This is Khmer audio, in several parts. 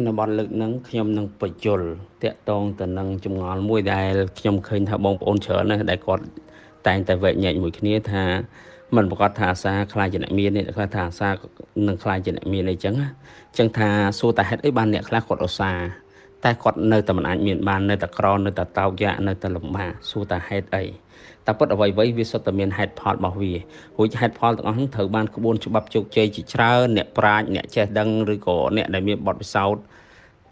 នបទលើកហ្នឹងខ្ញុំនឹងបញ្យល់តាក់ទងទៅនឹងចម្ងល់មួយដែលខ្ញុំឃើញថាបងប្អូនច្រើនណាស់ដែលគាត់តែងតែវែកញែកមួយគ្នាថាมันប្រកាសថាអាសាខ្លាចជាអ្នកមាន អ្នកខ្លះថាអាសានឹងខ្លាចជាអ្នកមានអីចឹងណាចឹងថាសួរតែហេតុអីបានអ្នកខ្លះគាត់ឧស្សាហ៍តែគាត់នៅតែមិនអាចមានបាននៅតែក្រនៅតែតោកយ៉ាកនៅតែលំបាកសួរតែហេតុអីតែពិតអ្វីៗវាសុទ្ធតែមានហេតុផលរបស់វារួចហេតុផលទាំងអស់ហ្នឹងត្រូវបានក្បួនច្បាប់ជោគជ័យជាច្រើនអ្នកប្រាជ្ញអ្នកចេះដឹងឬក៏អ្នកដែលមានបទពិសោធន៍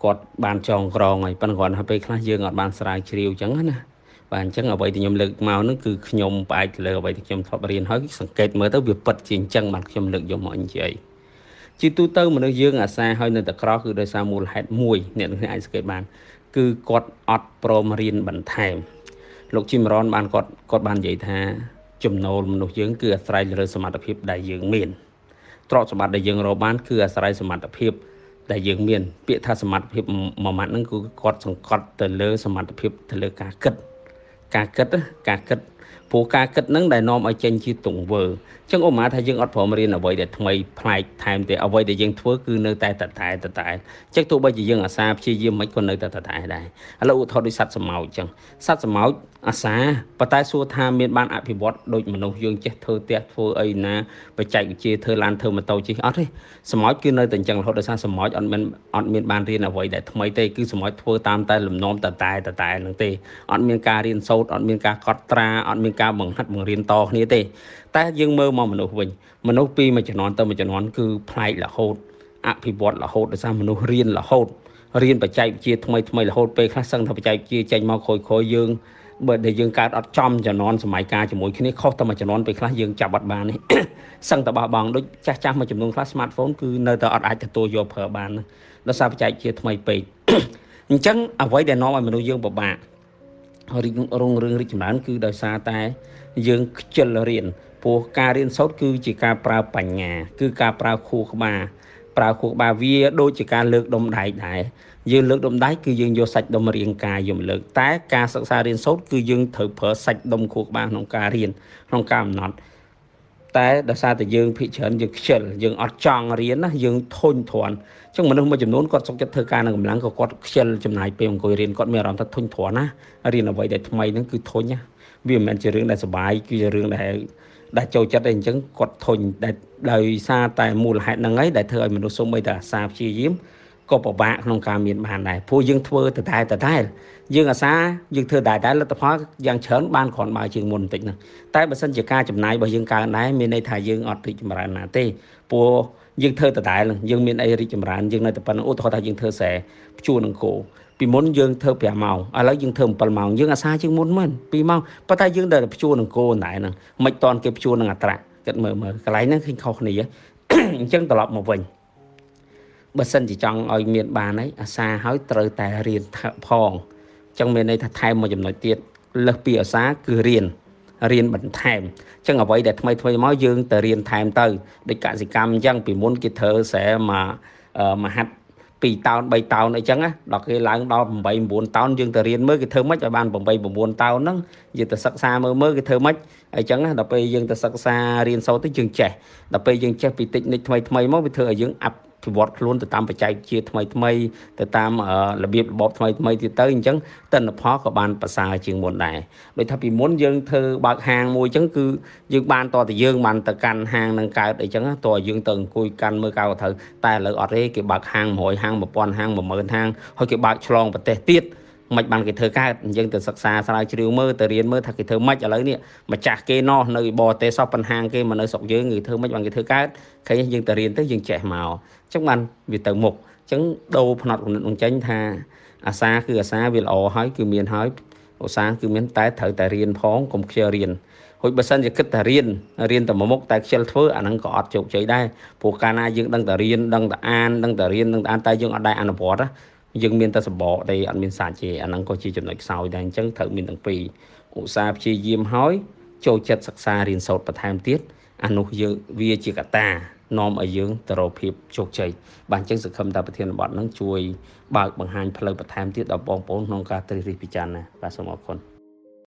គាត់បានចងក្រងហើយប៉ុន្តែគ្រាន់តែពេលខ្លះយើងអត់បានស្រាវជ្រាវអញ្ចឹងណាបាទអញ្ចឹងអ្វីដែលខ្ញុំលើកមកហ្នឹងគឺខ្ញុំផ្អែកលើអ្វីដែលខ្ញុំធ្លាប់រៀនហើយសង្កេតមើលទៅវាពិតជាអញ្ចឹងបានខ្ញុំលើកយកមកនិយាយជាទូទៅមនុស្សយើងអាសាហើយនៅតែក្រគឺដោយសារមូលហេតុមួយអ្នកនឹងអាចសង្កេតបានគឺគាត់អត់ព្រមរៀនបន្ថែមលោកជីមរ៉នបានគាត់គាត់បាននិយាយថាចំណូលមនុស្សយើងគឺអាស្រ័យលើសមត្ថភាពដែលយើងមានទ្រព្យសម្បត្តិដែលយើងរកបានគឺអាស្រ័យសមត្ថភាពដែលយើងមានពាក្យថាសមត្ថភាពមួយម៉ាត់ហ្នឹងគឺគាត់សង្កត់ទៅលើសមត្ថភាពទៅលើការគិតការគិតការគិតព្រោះការគិតហ្នឹងដែលនាំឲ្យចេញជាទង្វើអញ្ចឹងឧបមាថាយើងអត់ព្រមរៀនអ្វីដែលថ្មីប្លែកថែមទេអ្វីដែលយើងធ្វើគឺនៅតែតតែតតែអញ្ចឹងទោះបីជាយើងអាសាព្យាយាមមិនក៏នៅតែតតែដែរឥឡូវឧទាហរណ៍ដូចសត្វសម្ោចអញ្ចឹងសត្វសម្ោចអាសាប៉ុន្តែសួរថាមានបានអភិវឌ្ឍដូចមនុស្សយើងចេះធ្វើផ្ទះធ្វើអីណាបច្ចេកវិទ្យាធ្វើឡានធ្វើម៉ូតូជិះអត់ទេសម្ោចគឺនៅតែអញ្ចឹងរហូតដោយសារសម្ោចអត់មានបានរៀនអ្វីដែលថ្មីទេគឺសម្ោចធ្វើតាមតែលំនាំតតែតតែហ្នឹងទេអត់មានការរៀនសូត្រអត់មានការកត់ត្រាអត់មានការបង្ហាត់បង្រៀនតគ្នាទេតែយើងមើលមកមនុស្សវិញមនុស្សពីមួយជំនាន់ទៅមួយជំនាន់គឺប្លែករហូតអភិវឌ្ឍរហូតដោយសារមនុស្សរៀនរហូតរៀនបច្ចេកវិទ្យាថ្មីថ្មីរហូតពេលខ្លះសឹងថាបច្ចេកវិទ្យាចេញមកក្រោយៗយើងបើដែលយើងកើតអត់ចំជំនាន់សម័យកាលជាមួយគ្នាខុសតែមួយជំនាន់ពេលខ្លះយើងចាប់អត់បាននេះសឹងតែបោះបង់ដូចចាស់ចាស់មួយចំនួនខ្លះ smartphone គឺនៅតែអត់អាចទទួលយកប្រើបានដោយសារបច្ចេកវិទ្យាថ្មីពេកអញ្ចឹងអ្វីដែលនាំឲ្យមនុស្សយើងពិបាករីករុងរឿងរីកចម្រើនគឺដោយសារតែយើងខ្ជិលរៀនព្រោះការរៀនសូត្រគឺជាការប្រើបញ្ញាគឺការប្រើខួរក្បាលប្រើខួរក្បាលវាដូចជាការលើកដុំដែកដែរយើងលើកដុំដែកគឺយើងយកសាច់ដុំរាងកាយយកមកលើកតែការសិក្សារៀនសូត្រគឺយើងត្រូវប្រើសាច់ដុំខួរក្បាលក្នុងការរៀនក្នុងការកំណត់តែដោយសារតែយើងភាគច្រើនយើងខ្ជិលយើងអត់ចង់រៀនណាយើងធុញទ្រាន់អញ្ចឹងមនុស្សមួយចំនួនគាត់សុខចិត្តធ្វើការនៅកម្លាំងក៏គាត់ខ្ជិលចំណាយពេលអង្គុយរៀនគាត់មានអារម្មណ៍ថាធុញទ្រាន់ណារៀនអ្វីដែលថ្មីហ្នឹងគឺធុញណាវាមិនមែនជារឿងដែលសប្បាយគឺជារឿងដែលចូលចិត្តទេអញ្ចឹងគាត់ធុញដែលដោយសារតែមូលហេតុហ្នឹងហើយដែលធ្វើឲ្យមនុស្សសូម្បីតែអាសាព្យាយាមក៏ពិបាកក្នុងការមានបានដែរព្រោះយើងធ្វើតតែតតែយើងអាសាយើងធ្វើតែតែលទ្ធផលយ៉ាងច្រើនបានគ្រាន់បើជាងមុនបន្តិចហ្នឹងតែបើសិនជាការចំណាយរបស់យើងកើនដែរមានន័យថាយើងអត់រីកចម្រើនណាទេព្រោះយើងធ្វើតតែយើងមានអីរីកចម្រើនយើងនៅតែប៉ុណ្្នឹងឧទាហរណ៍ថាយើងធ្វើស្រែភ្ជួរនឹងគោពីមុនយើងធ្វើ5ម៉ោងឥឡូវយើងធ្វើ7ម៉ោងយើងអាសាជាងមុនមែន2ម៉ោងប៉ុន្តែយើងដែលភ្ជួរនឹងគោណែហ្នឹងមិនតន់គេភ្ជួរនឹងអត្រាគិតមើលមើលកន្លែងហ្នឹងឃើញខុសគ្នាអញ្ចឹងត្រឡប់មកវិញបើសិនជាចង់ឲ្យមានបានហើយអាសាហើយត្រូវតែរៀនផងអញ្ចឹងមានន័យថាថែមមួយចំណុចទៀតលើសពីអាសាគឺរៀនបន្ថែមអញ្ចឹងអ្វីដែលថ្មីថ្មីមកយើងទៅរៀនថែមទៅដូចកសិកម្មអញ្ចឹងពីមុនគេធ្វើស្រែមកមហាត់2តោន3តោនអីចឹងណាដល់គេឡើងដល់8 9តោនយើងទៅរៀនមើលគេធ្វើម៉េចឲ្យបាន8 9តោនហ្នឹងយើងទៅសិក្សាមើលមើលគេធ្វើម៉េចអីចឹងណាដល់ពេលយើងទៅសិក្សារៀនសូត្រទៅយើងចេះដល់ពេលយើងចេះពីតិចនិចថ្មីថ្មីមកវាធ្វើឲ្យយើងអភិវឌ្ឍខ្លួនទៅតាមបច្ចេកវិទ្យាថ្មីថ្មីទៅតាមរបៀបរបបថ្មីថ្មីទៀតទៅអញ្ចឹងទិន្នផលក៏បានប្រសើរជាងមុនដែរដូចថាពីមុនយើងធ្វើបើកហាងមួយអញ្ចឹងគឺយើងបានតតែយើងបានទៅកាន់ហាងនឹងកើតអីចឹងតើយើងទៅអង្គុយកាន់មើលកៅត្រូវតែឥឡូវអត់ទេគេបើកហាង100ហាង1000ហាង10000ហាងហើយគេបើកឆ្លងប្រទេសទៀតមិនបានគេធ្វើកើតយើងទៅសិក្សាស្រាវជ្រាវមើលទៅរៀនមើលថាគេធ្វើម៉េចឥឡូវនេះម្ចាស់គេណោះនៅបរទេសសោះបញ្ហាគេមកនៅស្រុកយើងគេធ្វើម៉េចបានគេធ្វើកើតឃើញយើងទៅរៀនទៅយើងចេះមកអញ្ចឹងបានវាទៅមុខអញ្ចឹងដូរផ្នត់គំនិតនឹងចេញថាអាសាគឺអាសាវាល្អហើយគឺមានហើយឧស្សាហ៍គឺមានតែត្រូវតែរៀនផងកុំខ្ជិលរៀនហួចបើសិនជាគិតតែរៀនរៀនតែមួយមុខតែខ្ជិលធ្វើអាហ្នឹងក៏អត់ជោគជ័យដែរព្រោះកាលណាយើងដឹងតែរៀនដឹងតែអានដឹងតែរៀនដឹងតែអានតែយើងអត់ដែរអនុវត្តណាយើងមានតែសបកទេអត់មានសាច់ទេអាហ្នឹងក៏ជាចំណុចខ្សោយដែរអញ្ចឹងត្រូវមានទាំងពីរឧស្សាហ៍ព្យាយាមហើយចូលចិត្តសិក្សារៀនសូត្របន្ថែមទៀតអានោះយើងវាជាកត្តានាំឲ្យយើងទៅរកភាពជោគជ័យបាទអញ្ចឹងសង្ឃឹមថាប្រធានបទហ្នឹងជួយបើកបង្ហាញផ្លូវបន្ថែមទៀតដល់បងប្អូនក្នុងការត្រិះរិះពិចារណាបាទសូមអរគុណ។